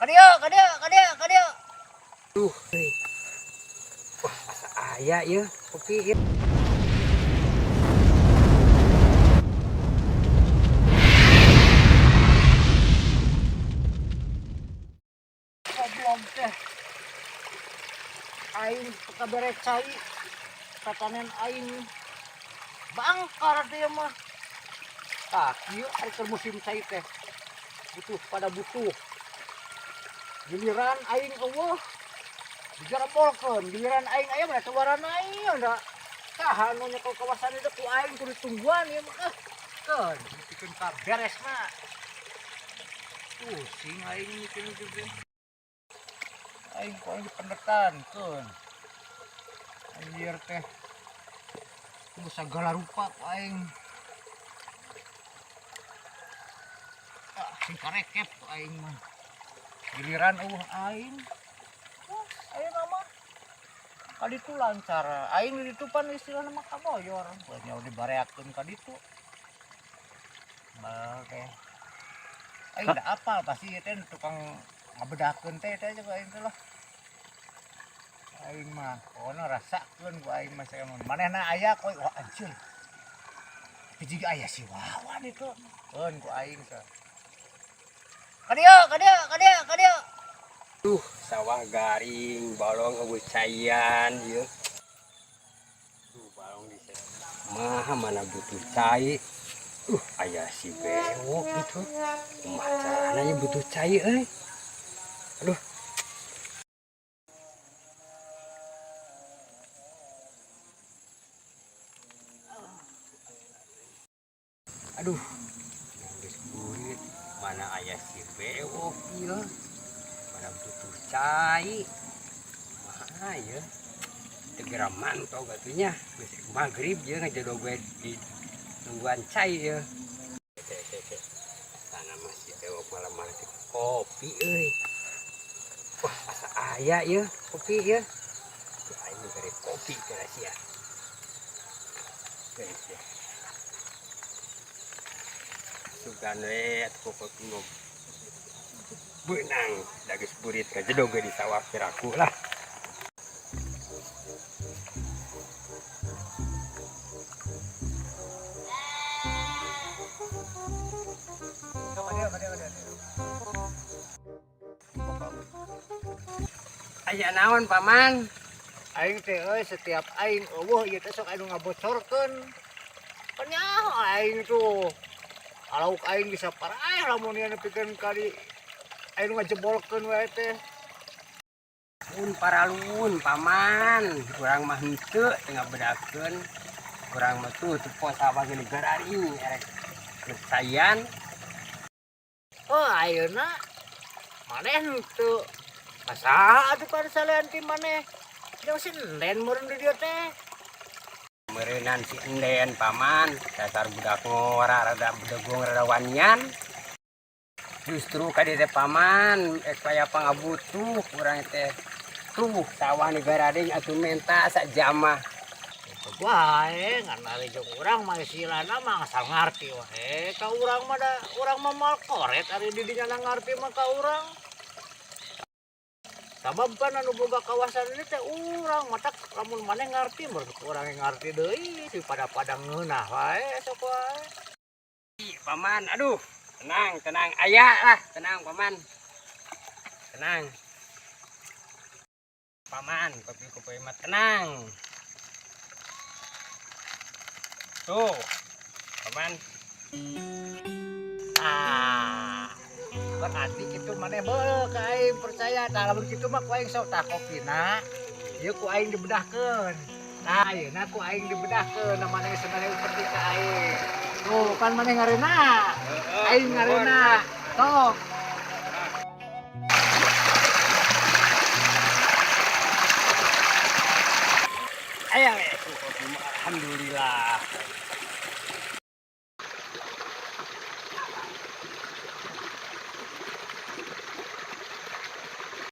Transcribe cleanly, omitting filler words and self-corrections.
Kadieu, kadieu, kadieu, kadieu. Duh, euy. Wah, asa aya ieu kopi ieu. Goblok teh. Aing kabere cai. Tatanen aing bangkar dia mah. Tah, kieu ari keur musim cai teh. Butuh pada butuh. Giliran aing euweuh dijarebolkeun, giliran aing aya mah suarana aing da. Saha nu nyekel kawasan itu ku aing kudu tungguan ieu mah. Ah, keun dipikeun ka beresna. Pusing aing mikir itu teh. Aing ku aing dipendetan keun. Anjir teh. Kudu sagala rupa ku aing. Ah, sing karekep ku aing mah. Giliran euweuh aing. Wah, ayeuna mah kaditu lancar. Aing di ditu pan istilahna mah kaboyor. Nya dibareakeun ka ditu. Bal teh. Aing da apal pasti ieu teh tukang ngabedakeun teh teh juga aing teh lah. Aing mah pokona rasakeun ku aing mah saya manehna aya koy, wah anjir. Tapi jiga aya si Wawan itu. Keun ku aing teh. Kadieu, kadieu, kadieu, kadieu. Duh, sawah garing, balong euweuh caian ieu. Duh, balong di mah mana butuh cai. Aya si bewok gitu. Kumaha carana ieu butuh cai euy. Aduh. Aduh, geus burit, mana aya si bewok ieu. Mana butuh cai. Kumaha ieu? Segera mantau gatunya. Geus maghrib ieu ngajedog we di nungguan cai ieu. Oke, oke, oke. Sana masih bewok malam-malam teh kopi euy. Wah, asa aya ieu kopi ieu. Ya, aing bere kopi ke sia. Bere sia. Sugan we atuh kopi mah beunang da geus burit ngajedog we di sawah piraku lah. Kadieu, kadieu, kadieu. Aya naon paman? Aing teh euy setiap aing euweuh ieu teh sok anu ngabocorkeun. Pan nyaho aing tuh. Alauk aing bisa paraeh lamun ieu nepikeun ka di aing ngajebolkeun wae teh. Pun paralun paman, urang mah henteu teu ngabedakeun. Urang mah tuh teu poe sawah ge gararing erek caian. Oh, ayeuna maneh henteu. Asa atuh pada salian ti maneh. Jeung si Enden meureun di dieu teh. Meureunan si Enden paman, dasar budak ngora rada bedegong rada wanian. Justru ka dieu teh paman, ek aya pangabutuh urang teh. Tuh sawah nu garading atuh menta sajamah. Wae ngan ari jeung urang mah istilahna mah asal ngarti wae ka urang mah da urang mah moal koret ari di dinya ngarti mah ka urang. Sabab kan anu boga kawasan ini teh urang matak lamun maneh ngarti mah urang yang ngarti deui si pada-pada ngeunah wae sok wae. Ih, paman, aduh, tenang, tenang, aya lah, tenang paman. Tenang. Paman, kopi-kopi mah tenang. Tuh, paman. Ah, berarti kitu maneh beul ka aing percaya tah lamun kitu mah ku aing sok tah kopina. Ieu ku aing dibedahkeun. Tah ayeuna ku aing dibedahkeun na maneh sebenarnya upeti ka aing. Tuh kan maneh ngareuna. Aing ngareuna. Sok. Aya we tuh kopi mah alhamdulillah.